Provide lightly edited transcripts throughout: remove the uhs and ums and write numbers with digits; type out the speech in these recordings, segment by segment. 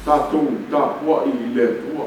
Tatou tapuai i le Atua.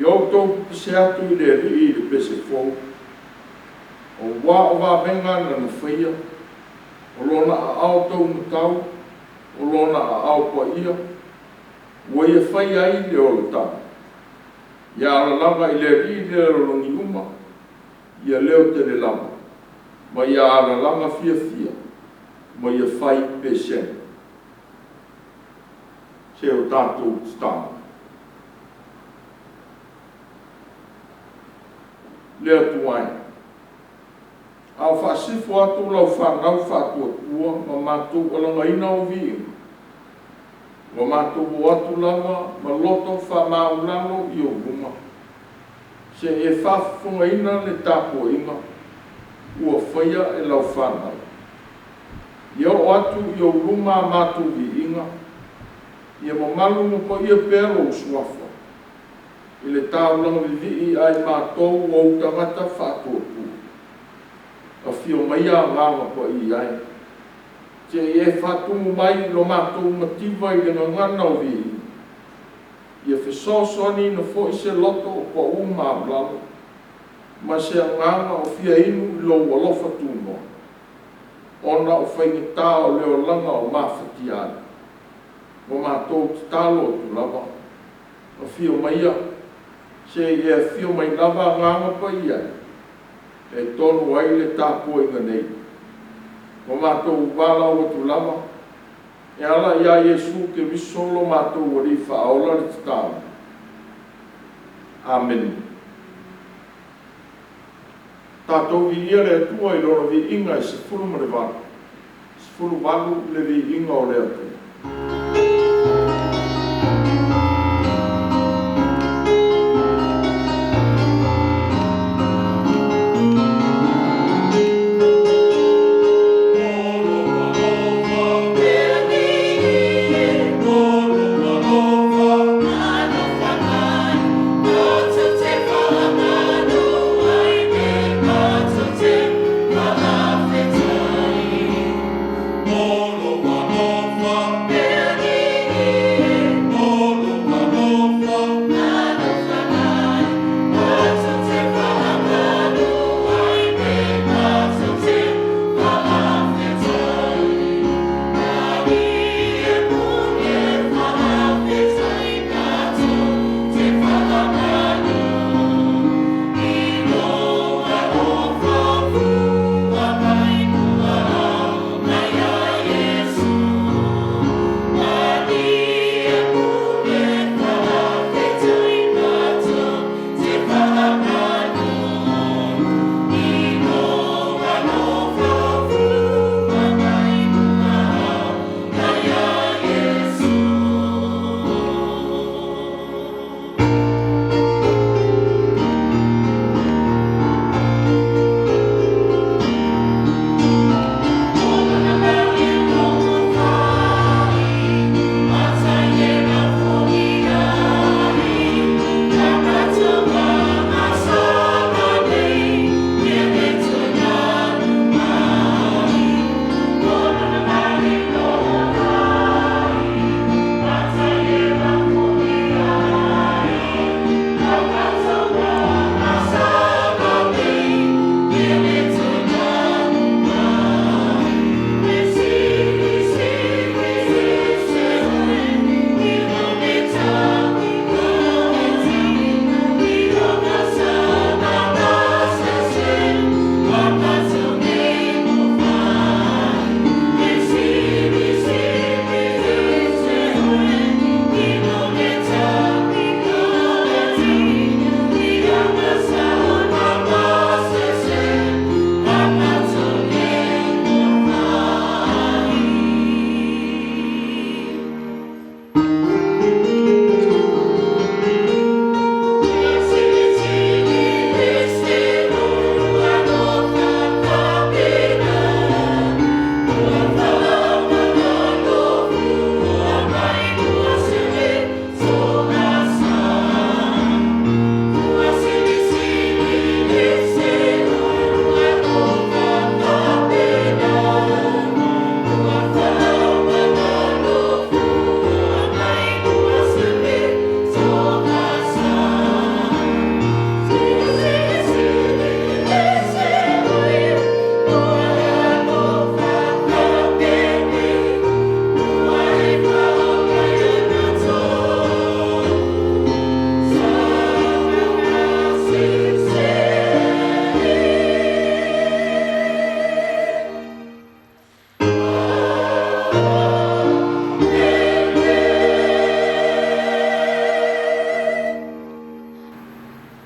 Ia outou pese atu i le Alii i le pese fou, auā o vavega na na faia, o Lona aao taumatau, o Lona aao paia, ua Ia faia ai le olataga. Ia alalaga i le Alii le lalolagi uma, ia leotele lava, ma ia alalaga fiafia ma ia fai pesega. Se o tatou tatalo. Le Atua e, a o faasifo atu lau fanau faatuatua ma matou alagaina ou viiga, ua matou o atu lava ma loto faamaualalo i ou luma, seia e faafofogaina le tapuaiga ua faia e lau fanau. Ia oo atu i ou luma a matou viiga, ia mamalu ma paia pea lou Suafa i le taulaga vivii a i matou o ou tagata faatuatua. Afio maia Agaga Paia e, se i e faatumu mai lo matou mativa i le gagana o viiga, ia fesoasoaniina foi se loto o pau maualalo ma se agaga o fia inu i lou alofa tunoa, ona o faigata o le olaga o mafatia ai. Ua matou tatalo atu lava, afio maia, se i e afio mai lava Agaga Paia e, e tonu ai le tapuaiga nei. Ua matou valaau atu lava e ala ia Iesu Keriso lo matou Alii Faaola le tatalo. Amene. Tatou viia le Atua i Lona viiga e 18, 18 le viiga o le Atua.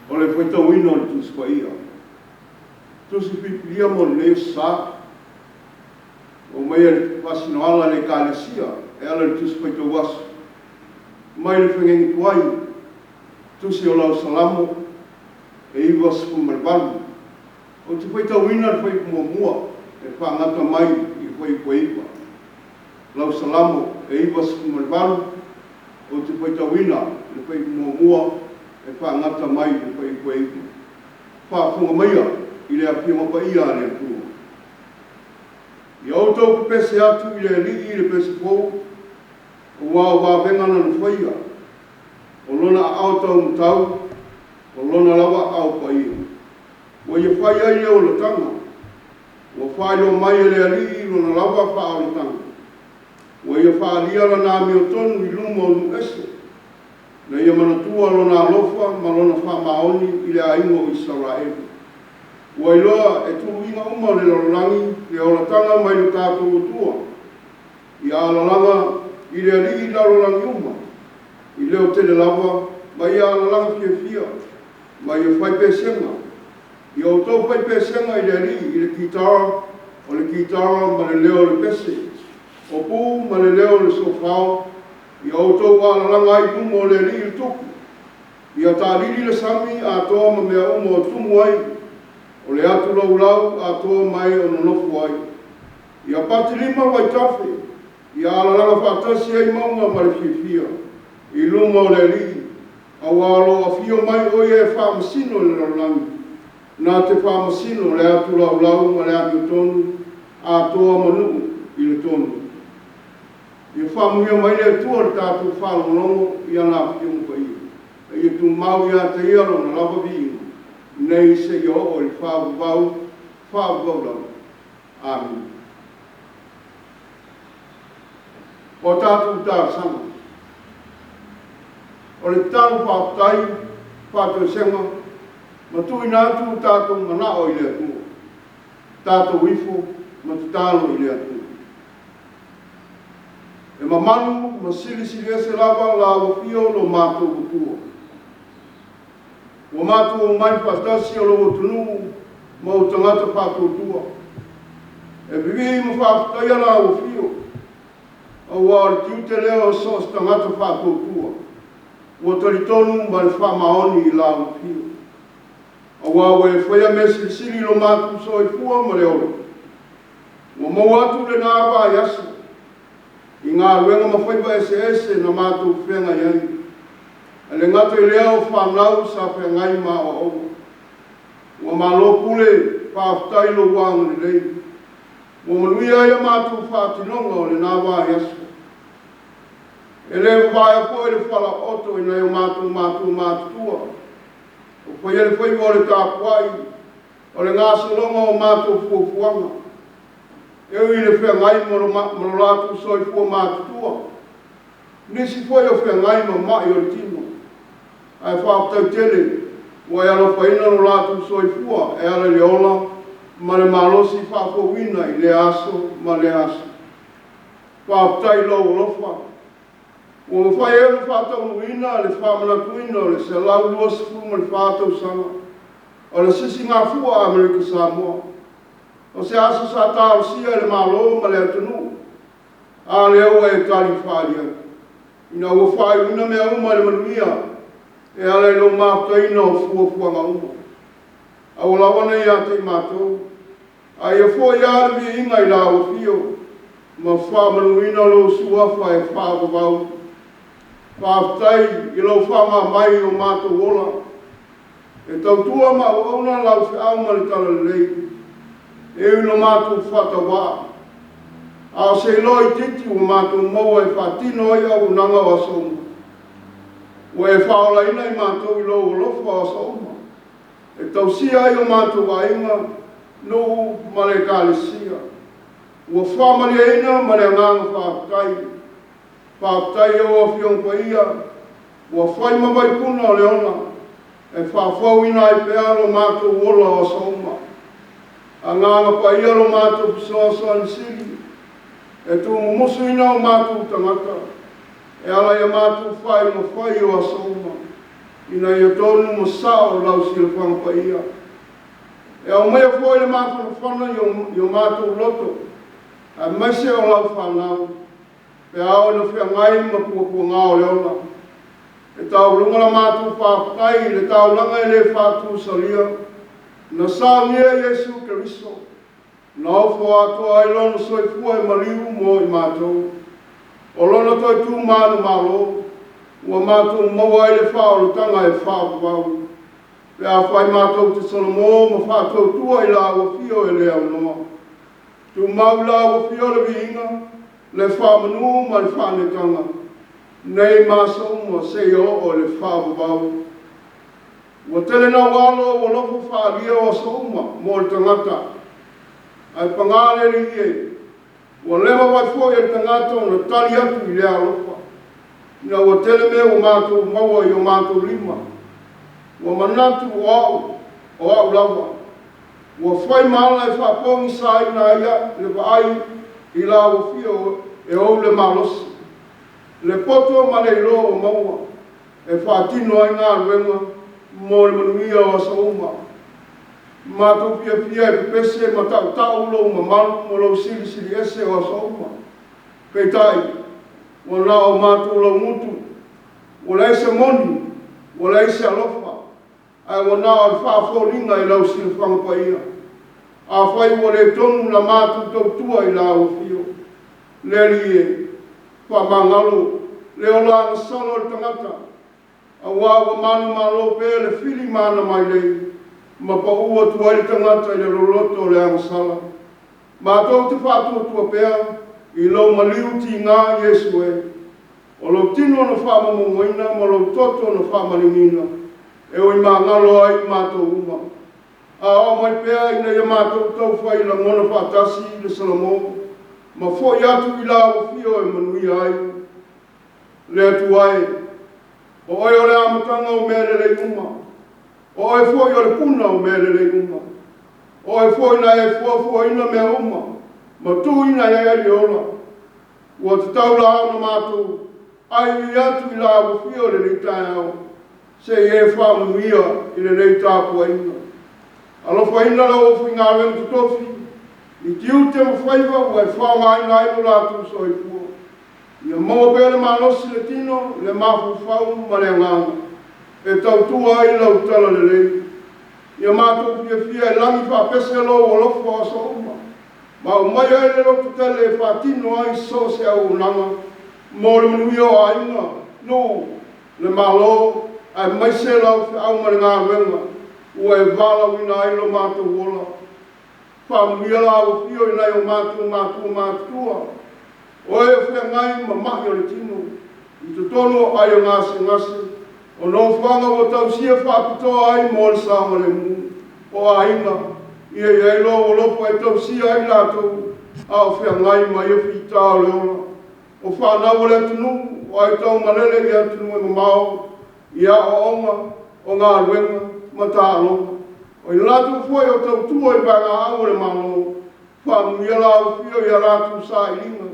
O le faitauina o le Tusi Paia. Tusi Filifilia mo lenei Aso Sa. Ua aumaia i le faasinoala a le Ekalesia e ala i le Tusi Faitau Aso mai le Fegege Tuai, Tusi o lau Salamo e 98. Ou te faitauina le fuaiupu muamua e faagata mai i le fuaiupu e 9. Lau Salamo e 98, ou te faitauina le fuaiupu muamua e faagata mai i le fuaiupu e 9. Faafofoga maia i le Afioga Paia a le Atua. Ia outou pepese atu i le Alii i le pese fou, aua o vavega nana faia, o lona aao taumatau, o lona lava aao paia. Ua ia fai ai le olataga, ua faailoa mai e le Alii lona lava faaolataga. Ua ia faaalia lana amiotonu i luma o nuu ese, na ia manatua lona alofa ma lona faamaoni i le aiga o Isaraelu. Ua iloa e tuluiga uma o le lalolagi le olataga mai lo tatou Atua. Ia alalaga i le Alii lalolagi uma, i leo tele lava, ma ia alalaga fiafia, ma ia fai pesega. Ia outou fai pesega i le Alii i le kitara, o le kitara ma le leo o le pese, o pu ma le leo o le sofao, ia outou alalaga ai i luma o le Alii le Tupu. Ia taalili le sami atoa ma mea uma o tumu ai, o le atu laulau atoa ma e o nonofo ai. Ia patilima vaitafe, ia alalaga faatasi ai mauga ma le fiafia i luma o le Alii, aua o lo o afio mai o ia e faamasino le lalolagi, na te faamasino le atu laulau ma le amiotonu atoa ma nuu i le tonu. Ia faamanuia mai le Atua i le tatou faalogologo i ana Afioga Paia, a ia tumau ia te Ia Lona lava viiga, nei seia oo i le faavavau, faavavau lava. Amene. O a tatou talosaga. O le tatalo faafetai, faatoesega, ma tuuina atu o tatou manao i le Atua. Tatou ifo ma tatalo i le Atua. E mamalu ma silisili ese lava Lau Afio lo matou Atua. Ua matou omai faatasi o Lou atunuu ma Ou tagata faatuatua, e vivii ma faafetaia Lau Afio, aua o le tiute lea o so o se tagata faatuatua ua talitonu ma le faamaoni i Lau Afio. Aua ua e faia mea silisili i lo matou soifua ma le ola. Ua maua atu lena vaiaso i galuega ma faiva eseese na matou feagai ai, ae le gata i lea o fanau sa feagai ma aoaoga. Ua malo pule, faafetai lou agalelei. Ua manuia ai a matou faatinoga o lena vaiaso. E le vavaea foi le falaooto i nai o matou matua matutua, o faia le faiva o le tapuai, o le gasologa o matou fuafuaga. E ui i le feagai ma lo latou soifua matutua, nisi foi o feagai ma mai o le tino, ae faafetai tele ua e alofaina lo latou soifua e ala i le ola ma le malosi faafouina i lea aso ma lea aso. Faafetai i lou alofa ua mafai ai ona faataunuuina le faamanatuina o le 124 tausaga o le Sisigafua a Amerika Samoa. O se aso sa talosia e le Malo ma le atunuu, a lea ua e tali faaali atu, ina ua faaiuina mea uma i le manuia e ala i lou mafutaina o fuafuaga uma. Aua lava ne i ia te i matou, a ia foi lava le viiga i Lau Afio ma faamanuina lou Suafa e faavavau. Faafetai i lou faamama mai i o matou ola, e tautua ma auauna lau feau ma le talalelei, e ui i lo matou faatauvaa, a o se iloa itiiti ua matou maua e faatino ai auaunaga o aso uma. Ua e faaolaina i matou i lou alofa o aso uma, e tausia ai o matou aiga, nuu ma le Ekalesia. Ua faamalieina ma le agaga faafetai. Faafetai i ou Afioga Paia, ua fai ma vaipuna o le ola, e faafouina ai pea lo matou ola o aso uma. Agaga Paia lo matou Fesoasoani Sili, e tuumumusuina o matou tagata, e ala i a matou faaiuga fai o aso uma. Ina ia tonu ma sao lau silafaga paia. E aumaia foi le mafanafana i o matou loto, aemaise o lau fanau, pe a oo ina feagai ma puapuaga o le ola. E taualuga la matou faafetai i le taulaga e le faatusalia na saunia e Iesu Keriso, na ofo atoa ai lona soifua e maliu mo i matou. O lona toe tu manumalo, ua matou maua ai le faaolataga e faavavau, pe afai matou te solomō ma faatuatua i lau afio e le aunoa. Tumau i lau afio le viiga, le faamanu ma le faaneetaga, nei ma aso uma seia oo i le faavavau. Ua tele naualo ou alofa faaalia o aso uma mo le tagata, ae paga le Alii e, ua le mafai foi e le tagata ona tali atu i lea alofa, ina ua tele mea ua matou maua i o matou lima, ua manatu o au, o au lava, ua fai ma ala e faapogisaina ai le vaai i lau afio e ou le malosi, le poto ma le iloa ua maua e faatino ai galuega mo le manuia o aso uma. Matou fiafia e pepese ma tautau lou mamalu ma lou silisiliese o aso uma. Peitai, ua na o matou laugutu, ua leai se moni, ua leai se alofa, ae ua na o le faafoliga i lau silafaga paia. Afai ua le tonu la matou tautua i lau afio, le Alii e, faamagalo le ola agasala o le tagata, aua ua manumalo pea le fili ma ana mailei, ma pau atu ai le tagata i le loloto o le agasala. Matou te faatuatua pea i lou maliu tiga Iesu e, o lou tino na faamomougaina ma lou toto na faamaliniina, e ui magalo ai i matou uma. Aoao mai pea ina ia matou taufai lagona faatasi i le Salamo ma foi atu i lau afio e manuia ai. Le Atua e, o oe o le amataga o mea lelei uma, o oe foi o le puna o mea lelei uma. O oe foi na e fuafuaina mea uma ma tuuina i ai le ola. Ua tatau la ona matou aioi atu i lau afio i lenei taeao, se i e faamanuia i lenei tapuaiga. Alofaina lau aufaigaluega totofi i tiute ma faiva ua e faaaogaina ai lo latou soifua. Ia maua pea le malosi i le tino, le mafaufau ma le agaga e tautua ai lau talalelei. Ia matou fiafia e lagi faapese lou alofa o aso uma, ma aumaia ai le lototele e faatino ai so o se auaunaga mo le manuia o aiga, nuu, le Malo, aemaise lau feau ma le galuega ua e valaauina ai lo matou ola. Faamanuia lau afio i nai o matou matua matutua, o e o feagai ma mai o le tino, i totonu o aai o gasegase, o nofoaga ua tausia faapitoa ai mo le saogalemu o aiga, ia i ai lou alofa e tausia ai latou a o feagai ma ia fita o le ola. O fanau a le atunuu o aitaumalele i atunuu e mamao, i aoaoga, o galuega ma taaloga. O i latou foi o tautua i vaegaau a le Malo, faamanuia lau afio i a latou sailiga,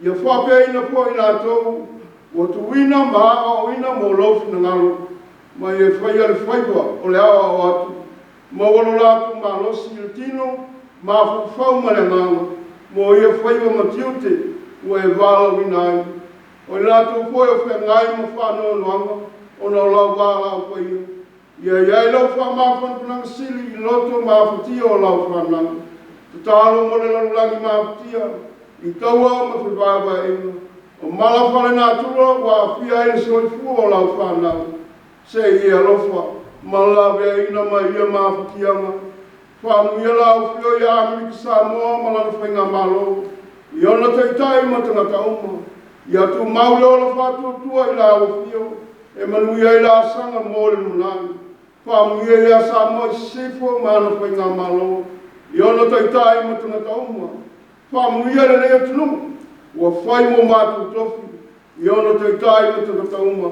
ia faapeaina foi i latou ua tuuina ma aoaoina mo lou finagalo, ma ia faia le faiva o le aoao atu, maua lo latou malosi i le tino, mafaufau ma le agaga, mo ia faiva ma tiute ua e valaauina ai. O i latou foi o feagai ma faanoanoaga ona o lau valaau paia, ia i ai lau faamafanafanaga sili i loto mafatia o lau fanau. Tatalo mo le lalolagi mafatia i taua ma fevaevaeaiga, o mala faalenatura ua aafia ai le soifua o lau fanau, se i e alofa ma laveaiina mai ia mafatiaga. Faamanuia lau afio ia Amerika Samoa ma lana faigamalo, i ona taitai ma tagata uma. Ia tumau le ola faatuatua i lau afio e manuia ai laasaga mo le lumanai. Faamanuia ia Samoa i Sisifo ma ana faigamalo, i ona taitai ma tagata uma. Faamanuia lenei atunuu ua fai mo matou tofi, i ona taitai ma tagata uma,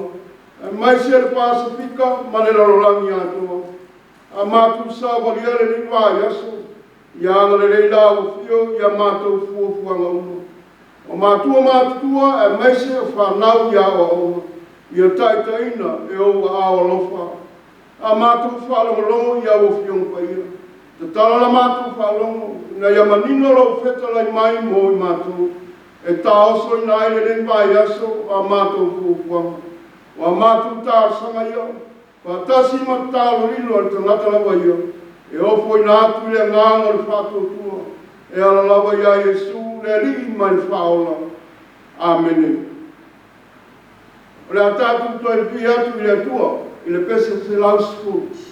aemaise le Pasefika ma le lalolagi atoa. A matou savalia lenei vaiaso, ia agalelei lau afio i a matou fuafuaga uma. O matua matutua aemaise o fanau i aoaoga. Ia taitaiina e ou aao alofa a matou faalogologo i au Afioga Paia. Tatala la matou faalogo ina ia manino lou fetalai mai mo i matou e taosoina ai lenei vaiaso o a matou fuafuaga. O a matou talosaga ia, faatasi ma tatalo lilo a le tagata lava ia, e ofoina atu i le agaga o le faatuatua, e ala lava ia Iesu le Alii ma le Faaola. Amene. O le a tatou toe lipii atu i le Atua i le pese 110.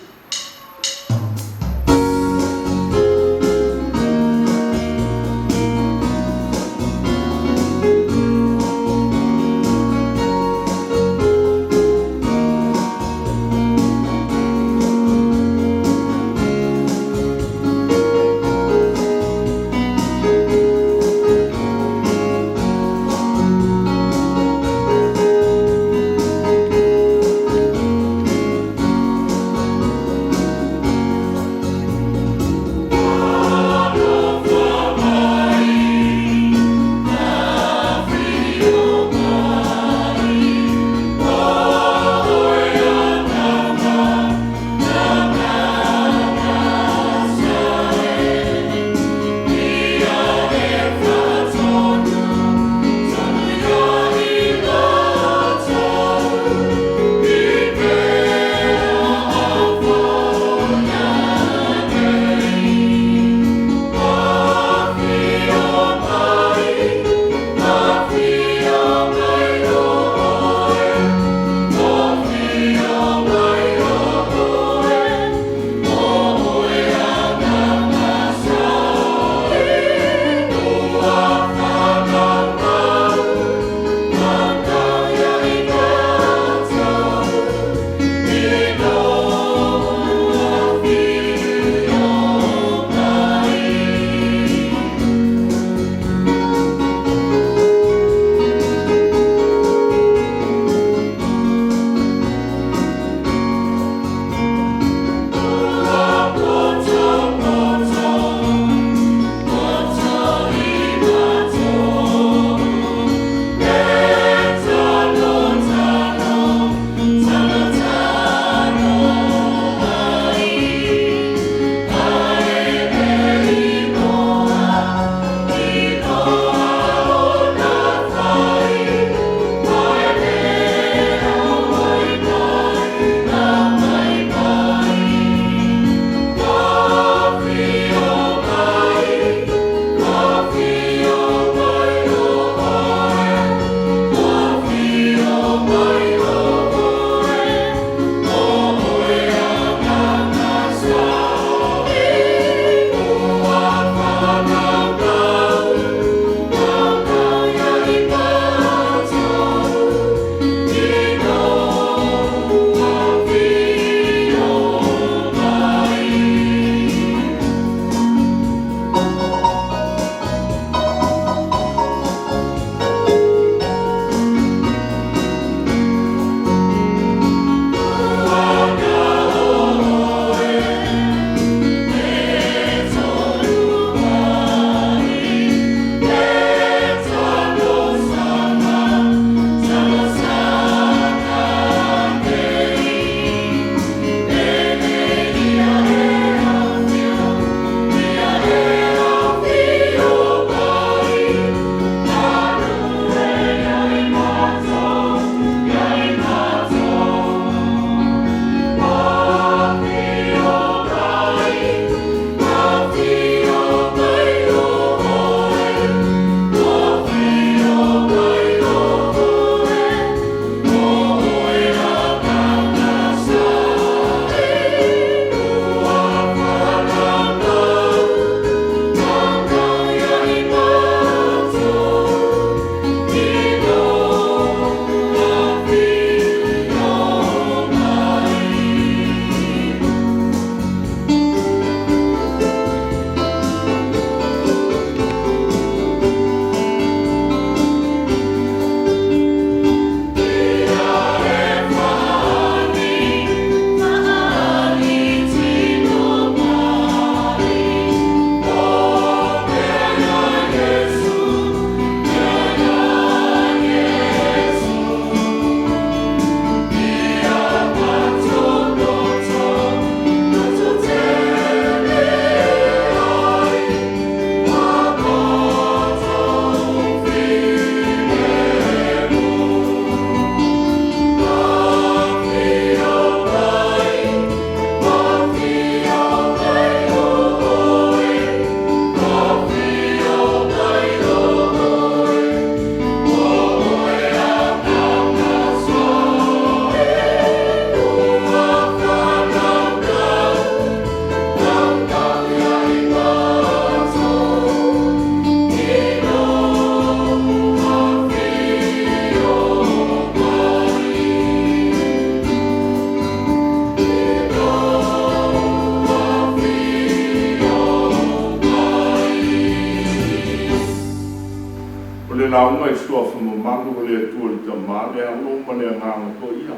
lauga i suafa mamalu o le Atua le Tama, le Alo ma le Agaga Paia.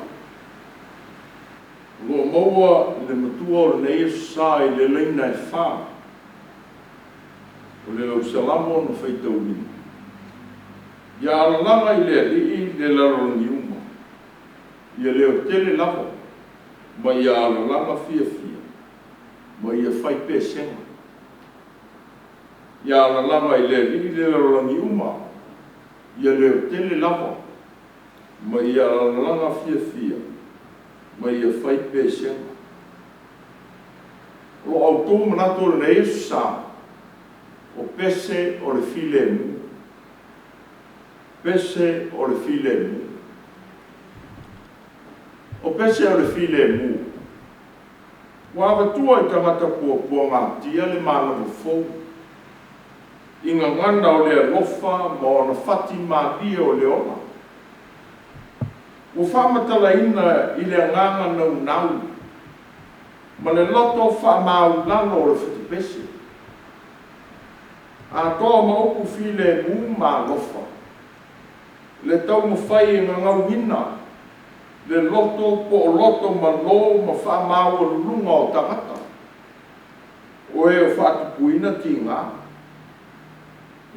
O lo o maua le matua o lenei Aso Sa i le laina e fa o le lausalamo na faitauina. Ia alalaga i le Alii le lalolagi uma, ia leotele lava, ma ia alalaga fiafia, ma ia fai pesega. Ia alalaga i le Alii le lalolagi uma, ia leotele lava, ma ia alalaga fiafia, ma ia fai pesega. O lo o autu manatu o lenei Aso Sa, o pese o le filemu. Pese o le filemu. O pese o le filemu, ua avatua i tagata puapuagatia le manava fou, i gagana o le alofa ma ona fati malie o le ola. Ua faamatalaina i le agaga naunau ma le loto faamaulalo o le fatupese, atoa ma upu filemu ma alofa, le taumafai e gagauina le loto po o loto malo ma faamaualuluga o tagata, o e o faatupuina tiga,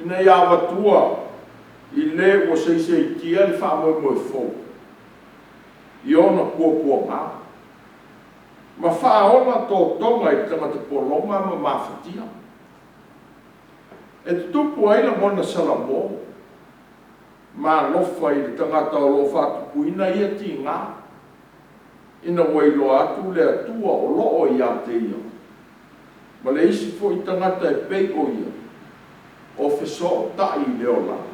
ina ia avatua i le ua saisaitia le faamoemoe fou i ona puapuaga, ma faaola totoga i le tagata pologa ma mafatia. E tutupu ai lagona salamo ma alofa i le tagata o lo o faatupuina ia tiga, ina ua iloa atu le Atua o lo o ia te ia, ma le isi foi tagata e pei o ia, o fesootai i le olaga.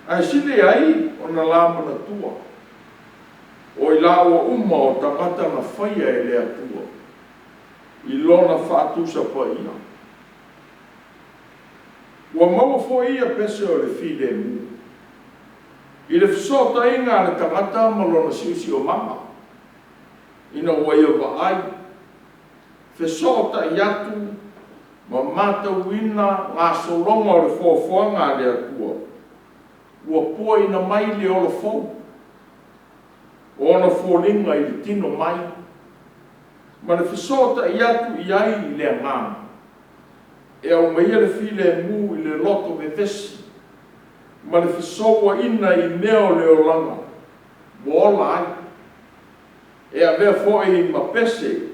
Ae sili ai ona la manatua, o i laua uma o tagata na faia e le Atua i lona faatusa paia. Ua maua foi ia pese o le filemu i le fesootaiga a le tagata ma lona siosiomaga, ina ua ia vaai, fesootai atu ma matauina gasologa o le foafoaga a le Atua, ua puaina mai le ola fou, o ona foliga i le tino mai, ma le fesootai atu i ai i le agaga, e aumaia le filemu i le loto vevesi, ma le fesouaina i mea o le olaga ua ola ai. E avea foi ma pese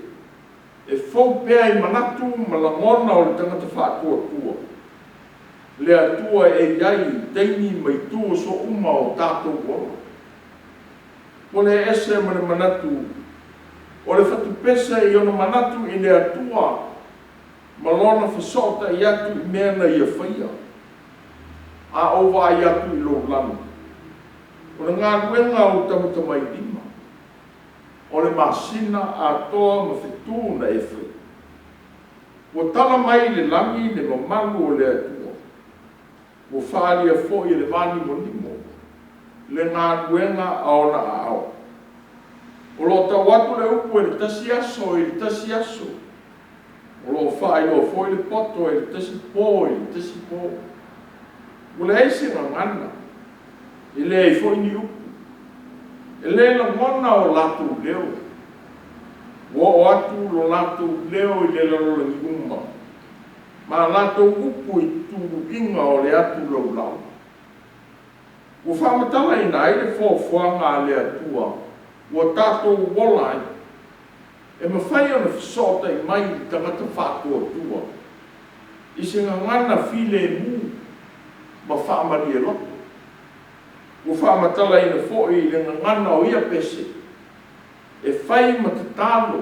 e fou pea i manatu ma lagona o le tagata faatuatua, le Atua e i ai i taimi ma itu uma o tatou ola. Ua le ese ma le manatu o le fatupese i ona manatu i le Atua ma lona fesootai atu i mea na Ia faia. A ou vaai atu i lou lagi, o le galuega a ou tamatamailima, o le masina atoa ma fetu na e faia. Ua tala mai i le lagi le mamalu o le Atua, ua faaalia foi e le vanimonimo le galuega a ona aao. O lo o tau atu le upu e le tasi aso i le tasi aso, o lo o faailoa foi le poto e le tasi po i le tasi po. Ua leai se gagana, e leai foi ni upu, e le lagona o latou leo, ua oo atu lo latou leo i le lalolagi uma, ma a latou upu i tutuluina o le atu laulau. Ua faamatalaina ai le foafoaga a le Atua ua tatou ola ai, e mafai ona fesootai mai i le tagata faatuatua i se gagana filemu ma faamalie loto. Ua faamatalaina foi i le gagana o ia pese, e fai ma tatalo,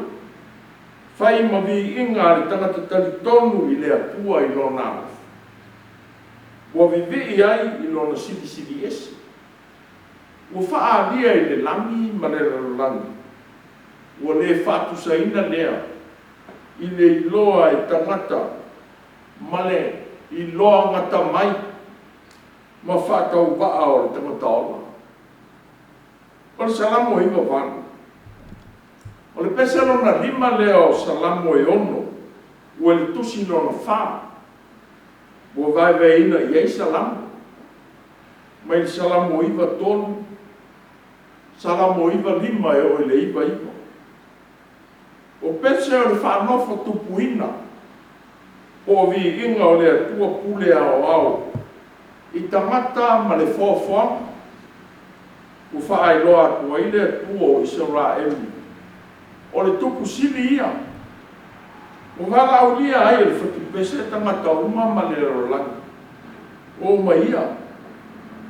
fai ma viiga a le tagata talitonu i le Atua i Lona alofa, ua vivii ai i Lona Silisili Ese. Ua faaalia i le lagi ma le lalolagi, ua le faatusaina lea i le iloa e tagata ma le iloa gata mai ma faatauvaa o le tagata ola. O le Salamo 98, o le pese lona 5 lea o Salamo e 6 ua i le tusi lona 4, ua vaevaeina i ai Salamo. mai le Salamo 93, Salamo 95 e oo i le 99. O pese o le faanofo tupuina po o viiga o le Atua pule aoao i tagata ma le foafoaga ua faailoa atu ai le Atua o Isaraelu, o le Tupu Sili ia, ua valaaulia ai e le fatupese tagata uma ma le lalolagi. Ua omaia,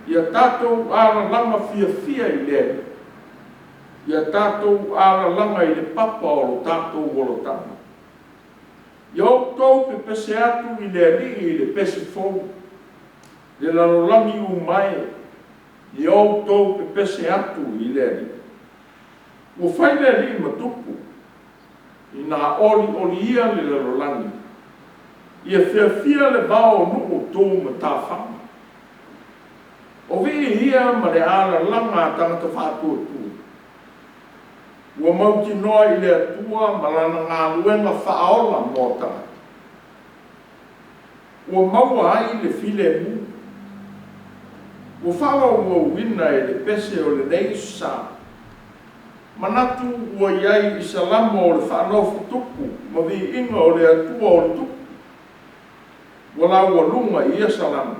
ia tatou alalaga fiafia i le Alii, ia tatou alalaga i le papa o lo tatou olataga. Ia outou pepese atu i le Alii i le pese fou, le lalolagi uma e, ia outou pepese atu i le Alii. Ua fai le Alii ma tupu, ina olioli ia le lalolagi, ia fiafia le vao o nuu tu matafaga. O vii ia ma le alalaga a tagata faatuatua, ua mautinoa i le Atua ma Lana galuega faaola mo tagata, ua maua ai le filemu. Ua faamauamauina e le pese o lenei Aso Sa, manatu ua i ai i Salamo o le faanofotupu ma viiga o le Atua o le Tupu, ua laualuga i ia Salamo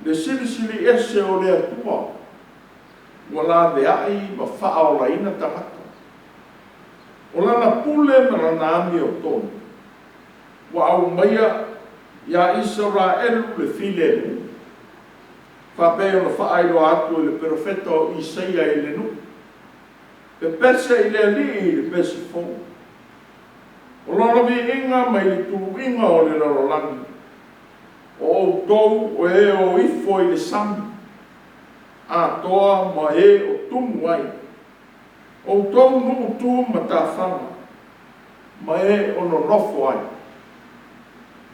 le Silisili Ese o le Atua ua laveai ma faaolaina tagata. O Lana pule ma Lana amiotonu ua aumaia ia Isaraelu le filemu, faapei ona faailoa atu e le Perofeta o Isaia i le nuu, pepese i le Alii i le pese fou. O Lona viiga mai le tuluiga o le lalolagi, o outou o e o ifo i le sami atoa ma e o tumu ai, outou nuu tu matafaga ma e o nonofo ai.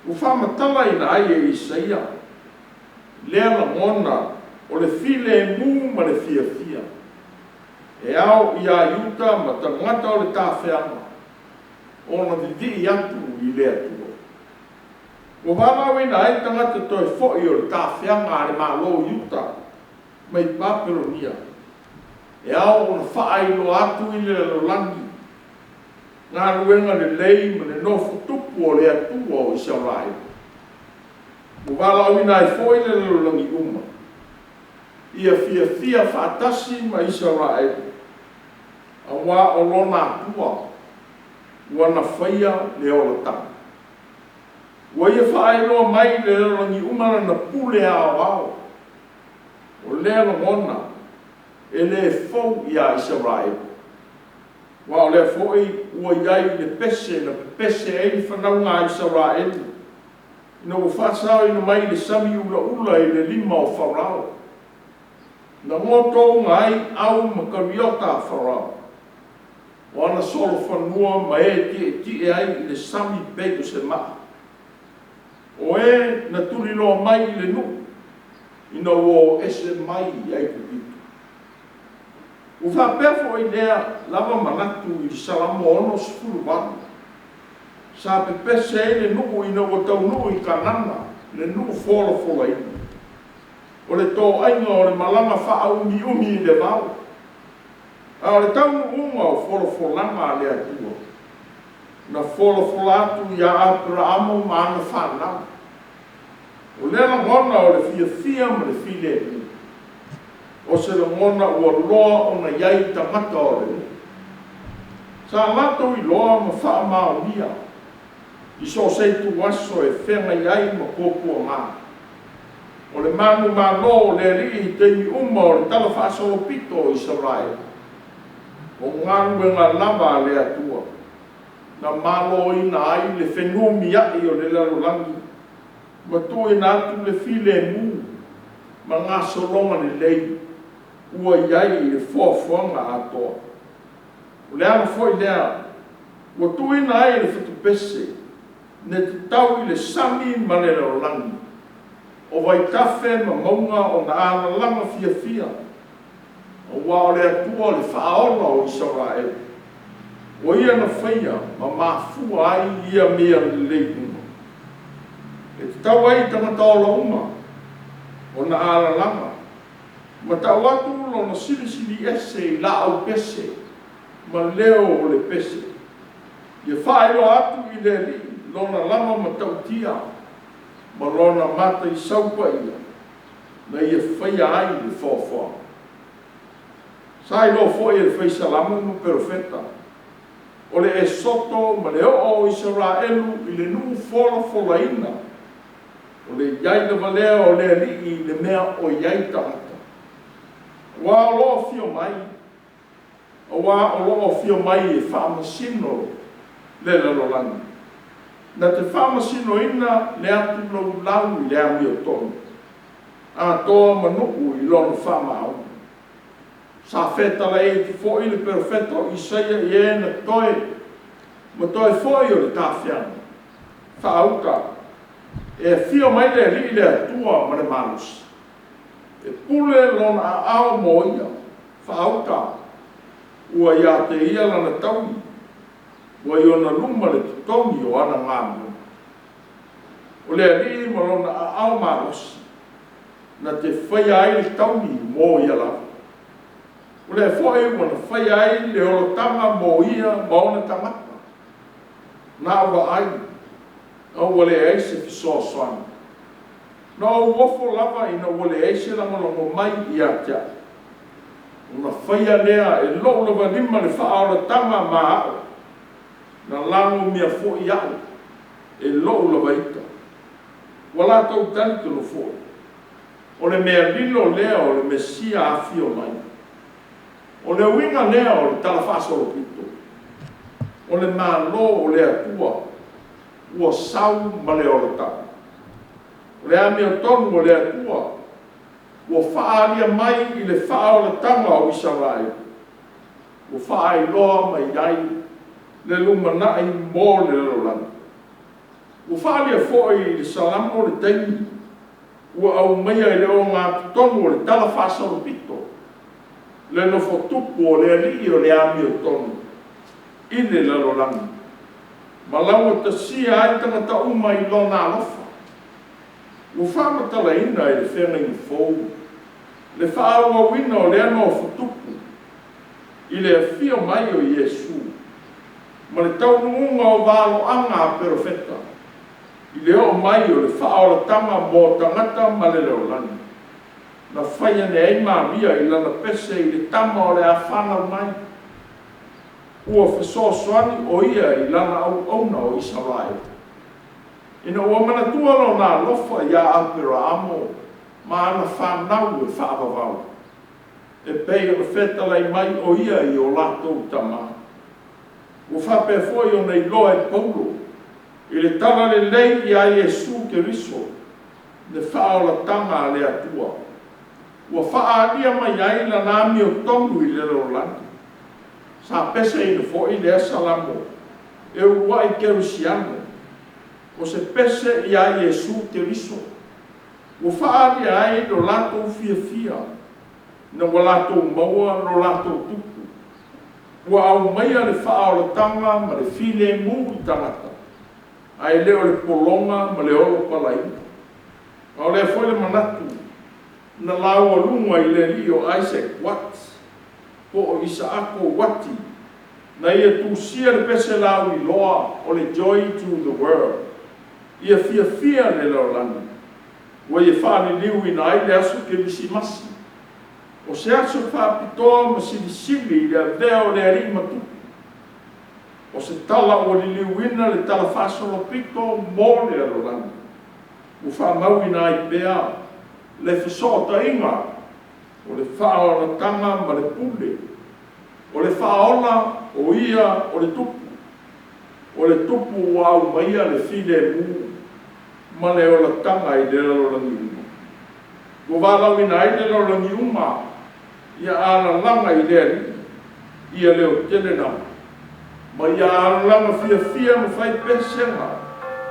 Ua faamatalaina ai e Isaia lea lagona o le filemu ma le fiafia, e ao ia Iuta ma tagata o le tafeaga ona vivii atu i le Atua. Ua valaauina ai tagata toe foi o le tafeaga a le Malo o Iuta mai Papelonia, e ao ona faailoa atu i le lalolagi galuega lelei ma le nofotupu o le Atua o Isaraelu. Ua valaauina ai foi le lalolagi uma, ia fiafia faatasi ma Isaraelu, aua o lona Atua ua na faia le olataga. Ua ia faailoa mai i le lalolagi uma lana pule aoao. O lea lagona e le fou ia Isaraelu, aua o lea foi ua i ai i le pese na pepese ai le fanauga a Isaraelu, ina ua faasaoina mai i le sami ulaula i le lima o Farao, na gotouga ai au ma kariota a Farao, o ana solofanua ma e tietie ai i le sami pei o se maa, o e na tuliloa mai i le nuu ina ua o ese mai Aikupito. Ua faapea foi lea lava manatu i le Salamo 68, sa pepese ai le nuu ina ua taunuu i Kanana, le nuu folafolaina. O le toaiga o le malaga faaumiumi i le vao, a o le taunuuga o folafolaga a le Atua, na folafola atu ia Aperamo ma ana fanau. O lea lagona o le fiafia ma le filemu, o se lagona ua loa ona i ai i tagata o le nuu. Sa latou iloa ma faamaonia i so o se ituaso e feagai ai ma puapuaga, o le manumalo o le Alii i taimi uma o le talafaasolopito o Isaraelu, o galuega lava a le Atua, na maloina ai le fenumiai o le lalolagi ma tuuina atu le filemu ma gasologa lelei ua i ai i le foafoaga atoa. O le ala foi lea ua tuuina ai e le fatupese le tatau i le sami ma le lalolagi, o vaitafe ma mauga ona alalaga fiafia, aua o le Atua o le Faaola o Isaraelu, o Ia na faia ma mafua ai ia mea lelei uma. E tatau ai i tagata ola uma ona alalaga. Ma tau atu lona silisili ese i laau pese ma leo o le pese. Ia faailoa atu i le Alii lona lama matautia ma lona mataisau paia na ia faia ai le foafoaga. Sa iloa foi e le Fai Salamo ma Perofeta, o le esoto ma le oo o Isaraelu i le nuu folafolaina, o le i ai lava lea o le Alii i le mea o i ai tagata. Aua o lo o afio mai, aua o lo o afio mai e faamasino le lalolagi, na te faamasinoina le atu laulau i le amiotonu, atoa ma nuu i lona faamaoni. Sa fetalai atu foi le perofeta o Isaia i e na totoe ma toe foi o le tafeaga, faauta, e afio mai le Alii le Atua ma le malosi, e pule lona aao mo ia, faauta, ua ia te ia lana taui, ua i ona luma le totogi o ana galuega. O le Alii ma lona aao malosi, na te faia ai le taui mo ia lava. O lea foi ua na faia ai le olataga mo ia ma ona tagata. Na ou vaai, a ua leai se fesoasoani, na ou ofo lava ina ua leai se lagolago mai ia te au, ona faia lea e lou lava lima le faaolataga ma au, na lagomia foi au e lou lava ita. Ua latou talitonu foi, o le mea lilo lea o le Mesia afio mai. O le uiga lea o le talafaasolopito, o le Malo o le Atua ua sau ma le olataga. O le amiotonu a le Atua ua faaalia mai i le faaolataga o Isaraelu, ua faailoa mai ai le lumanai mo le lalolagi. Ua faaalia foi i le Salamo le taimi ua aumaia i le ogatotonu o le talafaasolopito le nofotupu o le Alii o le amiotonu i le lalolagi, ma laugatasia ai tagata uma i Lona alofa. Ua faamatalaina e le Feagaiga Fou le faaauauina o lea nofotupu i le afio mai o Iesu ma le taunuuga o valoaga a perofeta i le oo mai o le faaolataga mo tagata ma le lalolagi, na fai ane ai Maria i lana pese i le tama o le a fanau mai. Ua fesoasoani o Ia i lana auauna o Isaraelu, ina ua manatua Lona alofa ia Aperaamo ma ana fanau e faavavau, e pei ona fetalai mai o Ia i o latou tama. Ua faapea foi ona iloa e Paulo i le Talalelei ia Iesu Keriso le faaolataga a le Atua, ua faaalia mai ai lana amiotonu i le lalolagi. Sa peseina foi lea Salamo e uluai kerisiano, o se pese ia Iesu Keriso, ua faaalia ai lo latou fiafia ina ua latou maua lo latou Tupu, ua aumaia le faaolataga ma le filemu i tagata, ae le o le pologa ma le olo palaina. A o lea foi le manatu na laualuga i le alii o Isaac Watts po o Isaako Uati, na ia tusia le pese lauiloa o le Joy to the World, ia fiafia le lalolagi, ua ia faaliliuina ai le aso Kerisimasi, o se aso faapitoa ma silisili i le avea o le Alii ma Tupu. O se tala ua liliuina le talafaasolopito mo le lalolagi, ua faamauina ai pea le fesootaiga o le faaolataga ma le pule, o le Faaola o Ia o le Tupu, o le Tupu ua aumaia le filemu ma le olataga i le lalolagi uma. Ua valaauina ai le lalolagi uma ia alalaga i le Alii, ia leotele lava, ma ia alalaga fiafia ma fai pesega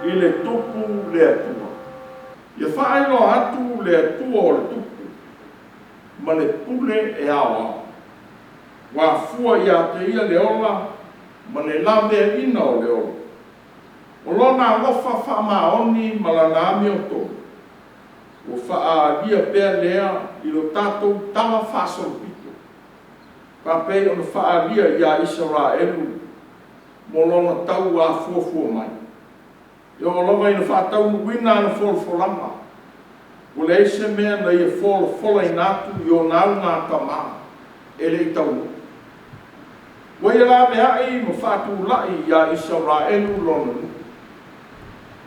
i le Tupu le Atua. Ia faailoa atu le Atua o le Tupu ma le pule e aoao. Ua afua ia te Ia le ola ma le laveaiina o le ola. O Lona alofa faamaoni ma Lana amiotonu. Ua faaalia pea lea i lo tatou tala faasolopito, faapei ona faaalia ia Isaraelu mo lona tauafuafua mai, e oo lava ina faataunuuina ana folafolaga, ua leai se mea na ia folafolaina atu i ona augatama e le i taunuu. Ua ia laveai ma faatulai ia Isaraelu lona nuu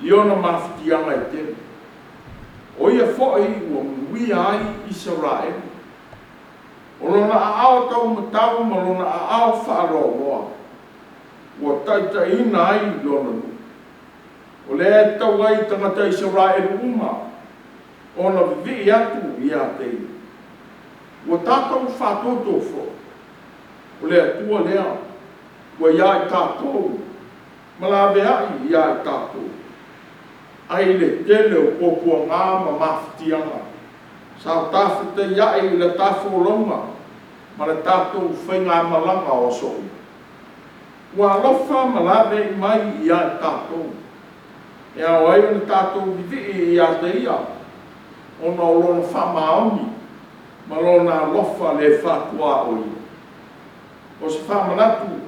i ona mafatiaga e tele. O ia foi ua manuia ai Isaraelu. O lona aao taumatau ma lona aao faaloaloa ua taitaiina ai lona nuu. O lea e tatau ai i tagata Isaraelu uma ona vivii atu ia te Ia. Ua tatou faatuatua foi, o le Atua lea ua ia i tatou ma laveai ia i tatou, mai le tele o puapuaga ma mafatiaga sa tafetaiai i le ta folauga ma le tatou faigamalaga o aso uma, ua alofa ma laveai mai ia i tatou, e ao ai ona tatou vivii ia te Ia, ona o Lona faamaoni ma Lona alofa le faatuaoia. O se faamanatu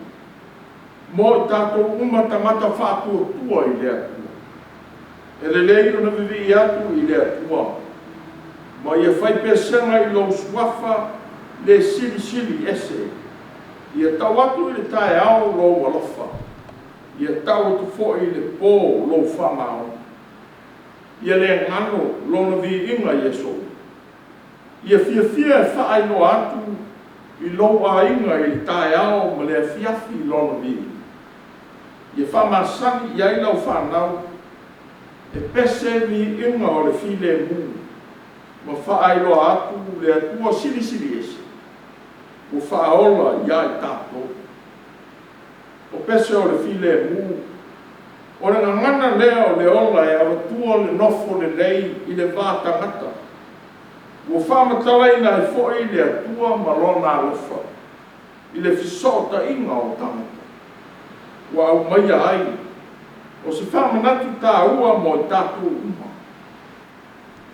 mo i tatou uma tagata faatuatua i le Atua. E lelei ona vivii atu i le Atua, ma ia fai pesega i lou Suafa le Silisili Ese. Ia tau atu i le taeao lou alofa, ia tau atu foi i le po lou faamaoni. Ia le galo lona viiga i aso uma. Ia fiafia e faailoa atu i lou aiga i le taeao ma le afiafi lona viiga. Ia faamasani i ai lau fanau e pese viiga o le filemu, ma faailoa atu le Atua Silisili Ese ua faaola ia i tatou. O pese o le filemu, o le gagana lea o le ola e avatua le nofo lelei i le va tagata, ua faamatalaina ai foi le Atua ma Lona alofa i le fesootaiga o tagata, ua aumaia ai o se faamanatu taua mo i tatou uma.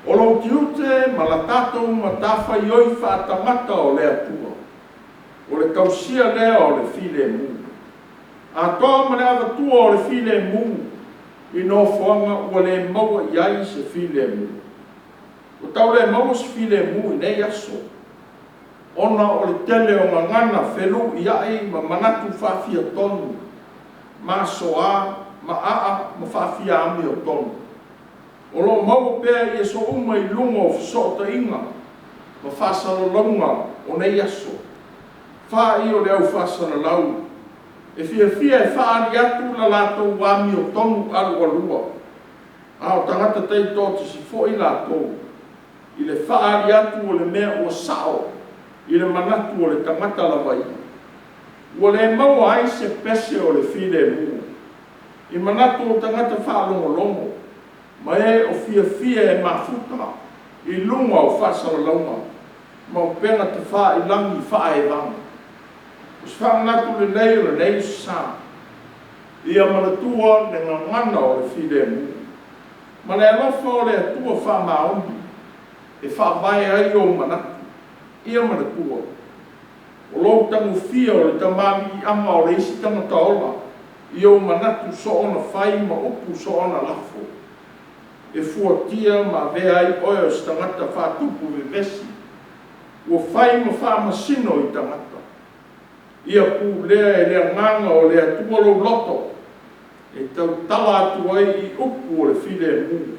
O lou tiute ma la tatou matafaioi faatagata o le Atua, o le tausia lea o le filemu, atoa ma le avatua o le filemu i nofoaga ua le maua i ai se filemu. Ua tau le maua se filemu i nei aso, ona o le tele o gagana feluiai ma manatu faafiatonu, masoa ma aa ma faafiaamiotonu, o lo o maua pea i aso uma i luga o fesootaiga ma faasalalauga o nei aso, fa'i o le au faasalalau e fiafia e faaali atu la latou amiotonu alualua, a o tagata taitoatasi foi latou i le faaali atu o le mea ua sao i le manatu o le tagata lava ia. Ua le maua ai se pese o le filemu i manatu o tagata faalogologo ma e o fiafia e mafuta i luga o faasalalauga ma upega tafailagi faaevaga. O se faamanatu lelei o lenei Aso Sa, ia manatua le gagana o le filemu, ma le alofa o le Atua faamaoni e faavae ai ou manatu. Ia manatua, o lou tagofia o le tamaliiaga o le isi tagata ola i ou manatu soona fai ma upu soona lafo, e fuatia ma avea ai oe o se tagata faatupu vevesi, ua fai ma faamasino i tagata. Ia pulea e le Agaga o le Atua lou loto e tautala atu ai i upu o le filemu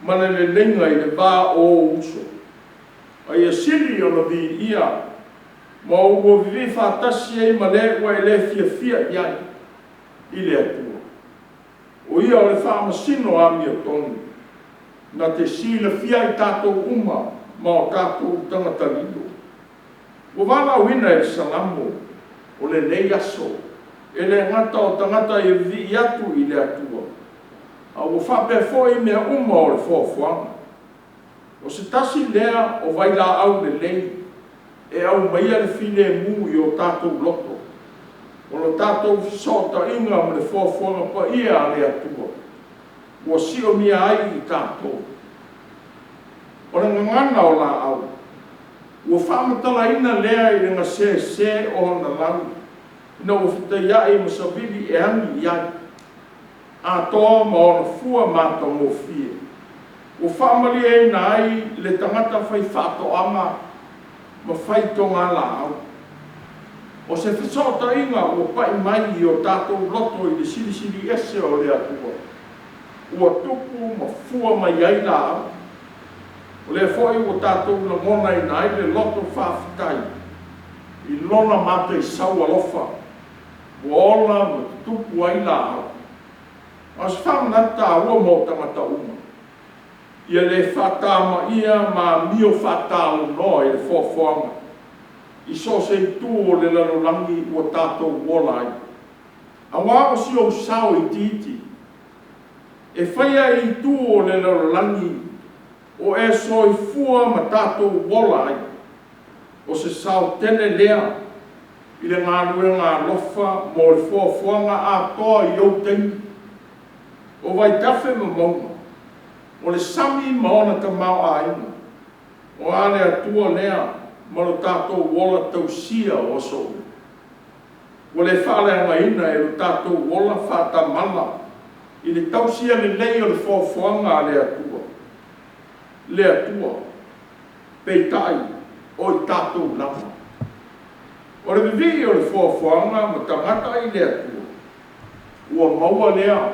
ma le leleiga i le va o ou uso. A ia sili ona viia ma ua vivii faatasi ai ma le ua e le fiafia i ai i le Atua. O Ia o le faamasino amiotonu, na te silafia i tatou uma ma o tatou tagata lilo. Ua valaauina e le Salamo o lenei aso, e le gata o tagata e vivii atu i le Atua, a ua faapea foi mea uma o le foafoaga. O se tasi lea o vailaau lelei e aumaia le filemu i o tatou loto, o lo tatou fesootaiga ma le foafoaga paia a le Atua, ua siomia ai i tatou. O le gagana o laau, ua faamatalaina lea i le gasese o ona lau, ina ua fetaiai ma savili e agi i ai, atoa ma ona fua matagofie, ua faamalieina ai le tagata faifaatoaga ma faitogalaau. O se fesootaiga ua pai mai i o tatou loto i le Silisili Ese o le Atua, ua tupu ma fua mai ai laau. O lea foi ua tatou lagonaina ai le loto faafetai i Lona mataisau alofa, ua ola ma tutupu ai laau. A o se faamanatu taua mo tagata uma, ia le faatamaia ma amio faatalaloa i le foafoaga i so o se itu o le lalolagi ua tatou ola ai. Aua o si ou sao itiiti e faia i itu o le lalolagi o e soifua ma tatou ola ai, o se sao tele lea i le galuega alofa mo le foafoaga atoa i ou taimi. O vaitafe ma mauga, o le sami ma ona tamaoaiga, o a le Atua lea ma lo tatou ola tausia o aso uma? Ua le faaleagaina e lo tatou ola faatamala i le tausia lelei o le foafoaga a le Atua, le Atua, peitai o i tatou lava. O le vivii o le foafoaga ma tagata i le Atua, ua maua lea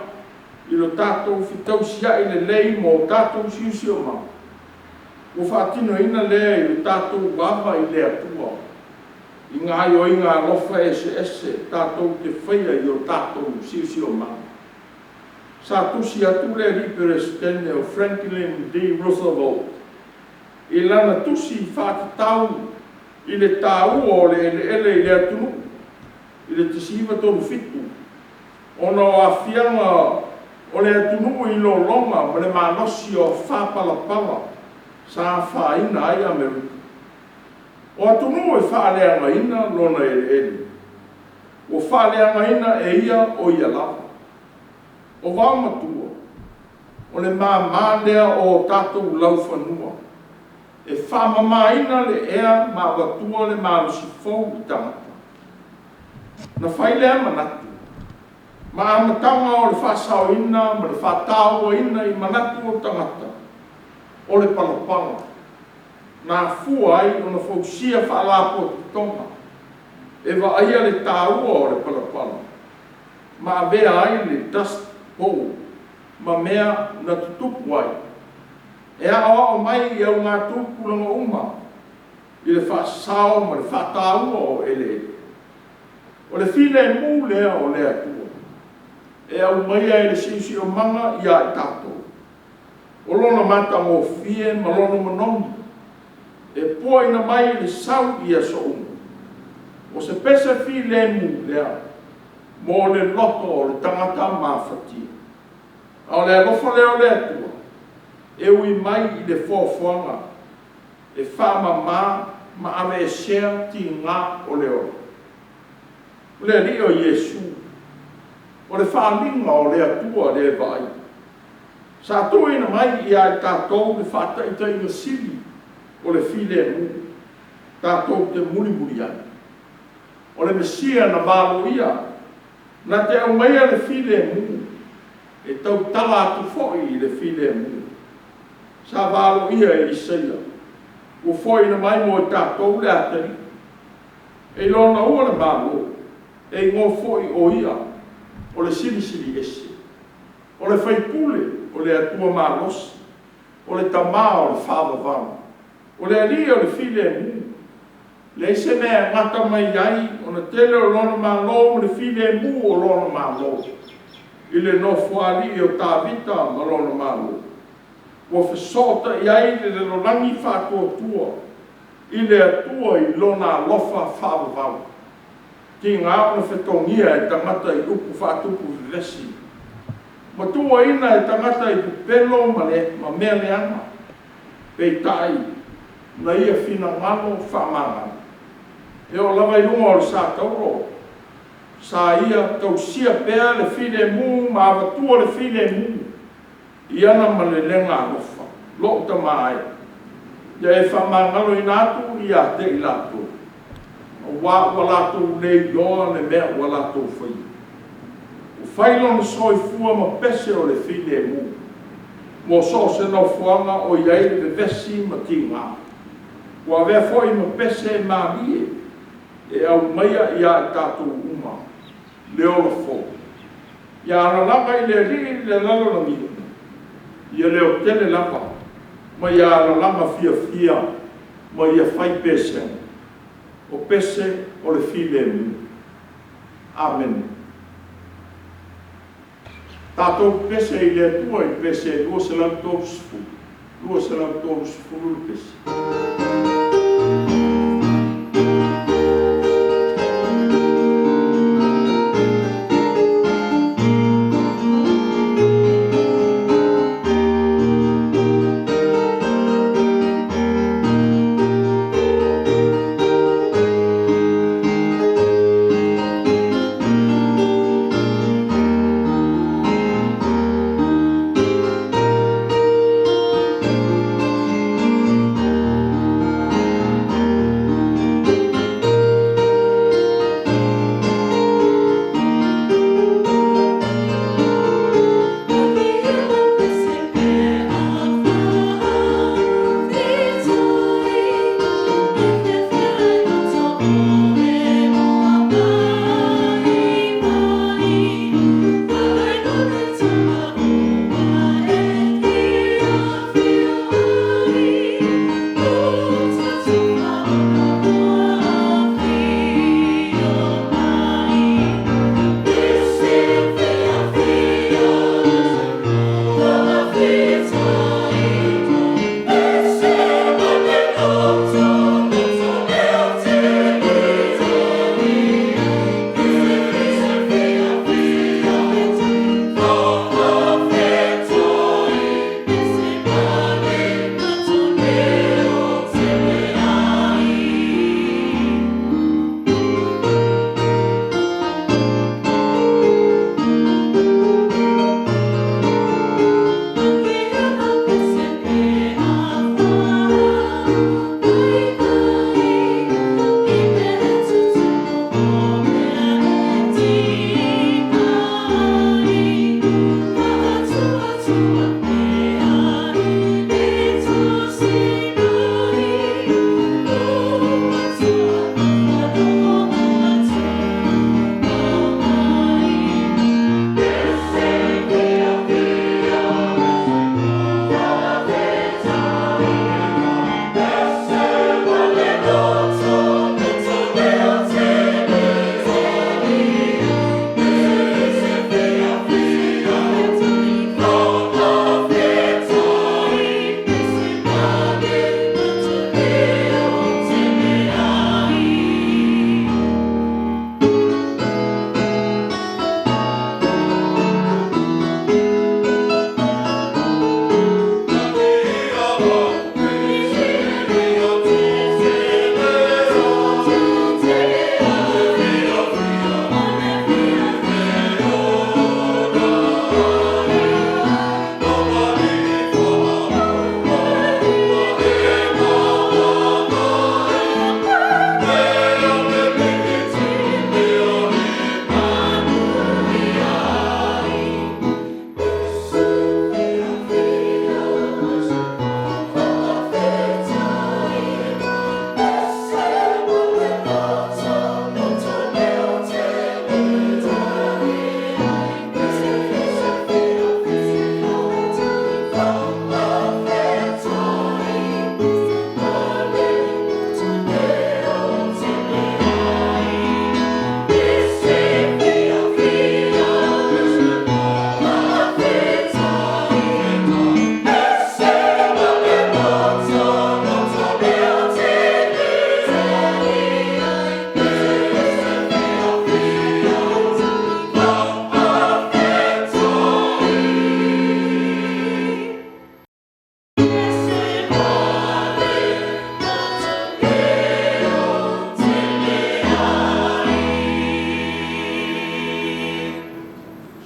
i lo tatou fetausiai lelei ma o tatou siosiomaga, ua faatinoina lea i lo tatou ava i le Atua, i gaoioiga alofa eseese tatou te faia i o tatou siosiomaga. Sa tusi atu le alii Peresetene o Franklin D. Roosevelt i lana tusi faatatau i le taua o le eleele i le atunuu i le 1937, ona o aafiaga o le atunuu i lologa ma le malosi o afa palapala sa afaina ai Amerika. O atunuu e faaleagaina lona eleele, ua faaleagaina e ia o ia lava. O vaomatua, o le mama lea o o tatou laufanua, e faamamaina le ea ma avatua le malosi fou i tagata. Na fai lea manatu ma amataga o le faasaoina ma le faatauaina i manatu o tagata o le palapala, na afua ai ona fausia Faalapotopotoga e vaaia le taua o le palapala, ma avea ai le dust bowl ma mea na tutupu ai, e aoao mai i augatupulaga uma i le faasao ma le faataua o eleele. O le filemu lea o le Atua e aumaia e le Siosiomaga ia i tatou, o lona matagofie ma lona manogi, e puaina mai le sau i aso uma. O se pese filemu lea mo le loto o le tagata mafatia. A o le alofa lea o le Atua e ui mai i le foafoaga e faamama ma aveesea tiga o le ola. O le Alii o Iesu, o le faaaliga o le Atua le vaaia, sa tuuina mai ia i tatou le faataitaiga sili o le filemu, tatou te mulimuli ane. O le Mesia na valoia, na te aumaia le filemu, e tautala atu foi i le filemu. Sa valoia e Isaia, ua foaina mai mo i tatou le atalii, e i Lona ua le Malo, e igoa foi o Ia o le Silisili Ese, o le Faipule o le Atua Malosi, o le Tama o le Faavavau, o le Alii o le Filemu. E leai se mea e gata mai ai ona tele o Lona malo ma le filemu o Lona Malo i le nofoalii o Tavita ma lona Malo, ua fesootai ai le lalolagi faatuatua i le Atua i Lona alofa faavavau. E tiga ona fetogia e tagata i upu faatupu vevesi, ma tuuaina e tagata i pepelo ma mea leaga, peitai, na Ia finagalo faamagalo. E oo lava i luga o le sa tauro, sa Ia tausia pea le filemu ma avatua le filemu i ana malelega alofa. Lou tama e, Ia e faamagaloina atu ia te i latou, auā ua latou le iloa le mea ua latou faia. Ua fai lona soifua ma pese o le filemu mo so o se nofoaga o i ai le vevesi ma tiga. Ua avea foi ma pese malie e aumaia ia i tatou uma le ola fou. Ia alalaga i le Alii le lalolagi uma, ia leotele lava ma ia alalaga fiafia ma ia fai pesega, o pese o le filemu. Amene. Tatou pepese i le Atua i le pese 230, 230 le pese.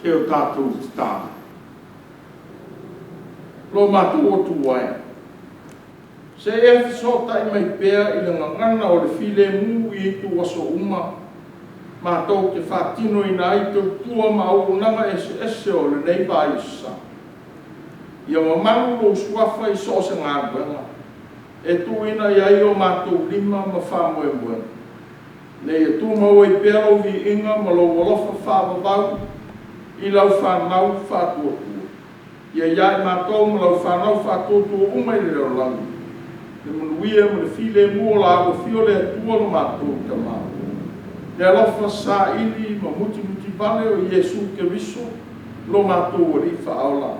Se o tatou tatalo. Lo matou Atua e, Se i e fesootai mai pea i le gagana o le filemu i ituaso uma, matou te faatinoina ai tautua ma auaunaga eseese o lenei vaiaso sa. Ia mamalu lou suafa i so o se galuega e tuuina i ai o matou lima ma faamoemoega, ina ia tumau ai pea lou viiga ma lou alofa faavavau i lau fanau faatuatua. Ia ia i matou ma lau fanau faatuatua uma i le lalolagi le manuia ma le filemu o la ua afio le Atua lo matou Tama, le alofa saili ma mutimutivale o Iesu Keriso lo matou Alii Faaola,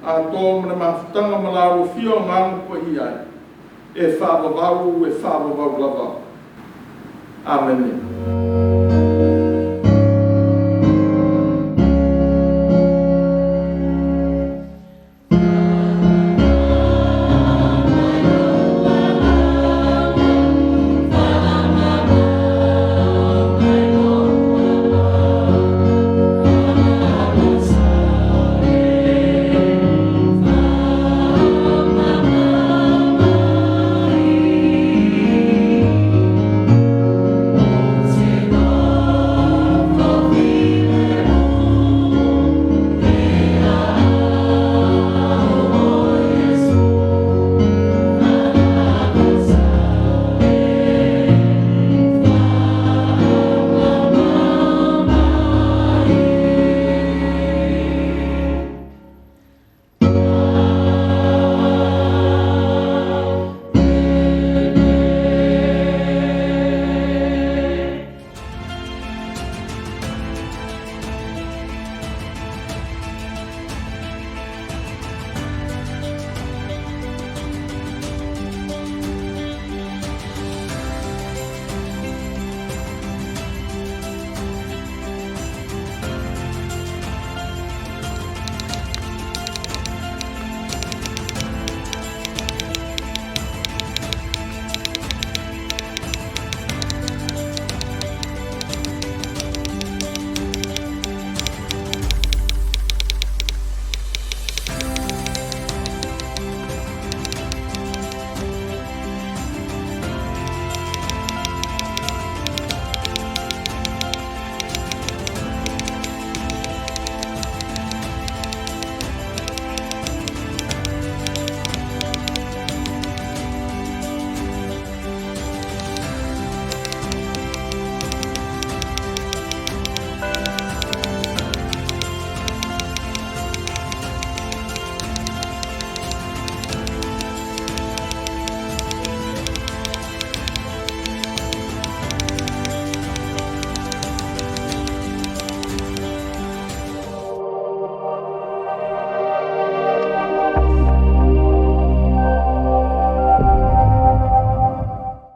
atoa ma le mafutaga ma la ua afio Agaga Paia e faavavau, e faavavau lava. Amene.